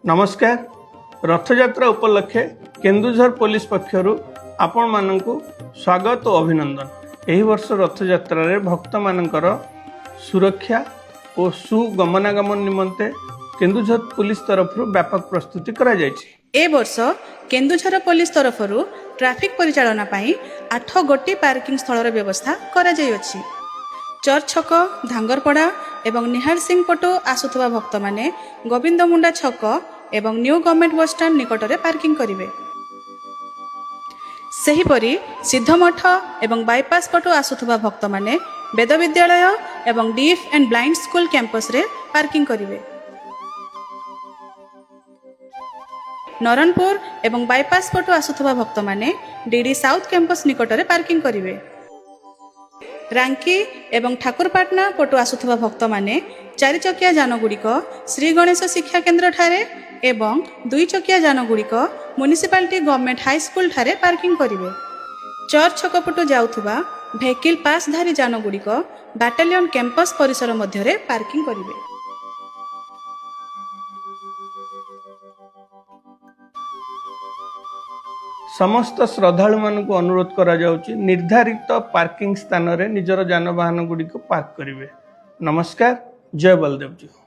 ନମସ୍କାର। ରଥଯାତ୍ରା ଉପଲକ୍ଷେ କେନ୍ଦୁଝର ପୋଲିସ ପକ୍ଷରୁ ଆପଣମାନଙ୍କୁ ସ୍ୱାଗତ ଓ ଅଭିନନ୍ଦନ। ଏହି ବର୍ଷ ରଥଯାତ୍ରାରେ ଭକ୍ତମାନଙ୍କର ସୁରକ୍ଷା ଓ ସୁଗମନାଗମନ ନିମନ୍ତେ କେନ୍ଦୁଝର ପୋଲିସ ତରଫରୁ ବ୍ୟାପକ ପ୍ରସ୍ତୁତି କରାଯାଇଛି। ଏ ବର୍ଷ କେନ୍ଦୁଝର ପୋଲିସ ତରଫରୁ ଟ୍ରାଫିକ୍ ପରିଚାଳନା ପାଇଁ ଆଠ ଗୋଟି ପାର୍କିଂ ସ୍ଥଳର ବ୍ୟବସ୍ଥା କରାଯାଇଅଛି। ଚର୍ଚ୍ଚ ଛକ, ଧାଙ୍ଗରପଡ଼ା ଏବଂ ନିହାଲ ସିଂ ପଟୁ ଆସୁଥିବା ଭକ୍ତମାନେ ଗୋବିନ୍ଦମୁଣ୍ଡା ଛକ ଏବଂ ନ୍ୟୁ ଗଭର୍ଣ୍ଣମେଣ୍ଟ ବସଷ୍ଟାଣ୍ଡ ନିକଟରେ ପାର୍କିଂ କରିବେ। ସେହିପରି ସିଦ୍ଧମଠ ଏବଂ ବାଇପାସ୍ ପଟୁ ଆସୁଥିବା ଭକ୍ତମାନେ ବେଦ ବିଦ୍ୟାଳୟ ଏବଂ ଡିଫ୍ ଆଣ୍ଡ ବ୍ଲାଇଣ୍ଡ ସ୍କୁଲ କ୍ୟାମ୍ପସରେ ପାର୍କିଂ କରିବେ। ନରଣପୁର ଏବଂ ବାଇପାସ୍ ପଟୁ ଆସୁଥିବା ଭକ୍ତମାନେ ଡିଡି ସାଉଥ୍ କ୍ୟାମ୍ପସ ନିକଟରେ ପାର୍କିଂ କରିବେ। ରାଙ୍କି ଏବଂ ଠାକୁରପାଟଣା ପଟୁ ଆସୁଥିବା ଭକ୍ତମାନେ ଚାରିଚକିଆ ଯାନଗୁଡ଼ିକ ଶ୍ରୀ ଗଣେଶ ଶିକ୍ଷା କେନ୍ଦ୍ରଠାରେ ଏବଂ ଦୁଇ ଚକିଆ ଯାନଗୁଡ଼ିକ ମ୍ୟୁନିସିପାଲିଟି ଗଭର୍ଣ୍ଣମେଣ୍ଟ ହାଇସ୍କୁଲଠାରେ ପାର୍କିଂ କରିବେ। ଚର୍ଚ୍ଚ ଛକ ପଟୁ ଯାଉଥିବା ଭେହିକିଲ୍ ପାସ୍ଧାରୀ ଯାନଗୁଡ଼ିକ ବାଟାଲିୟନ କ୍ୟାମ୍ପସ ପରିସର ମଧ୍ୟରେ ପାର୍କିଂ କରିବେ। ସମସ୍ତ ଶ୍ରଦ୍ଧାଳୁମାନଙ୍କୁ ଅନୁରୋଧ କରାଯାଉଛି, ନିର୍ଦ୍ଧାରିତ ପାର୍କିଂ ସ୍ଥାନରେ ନିଜର ଯାନବାହନ ଗୁଡ଼ିକୁ ପାର୍କ କରିବେ। ନମସ୍କାର, ଜୟ ବଳଦେବଜୀଉ।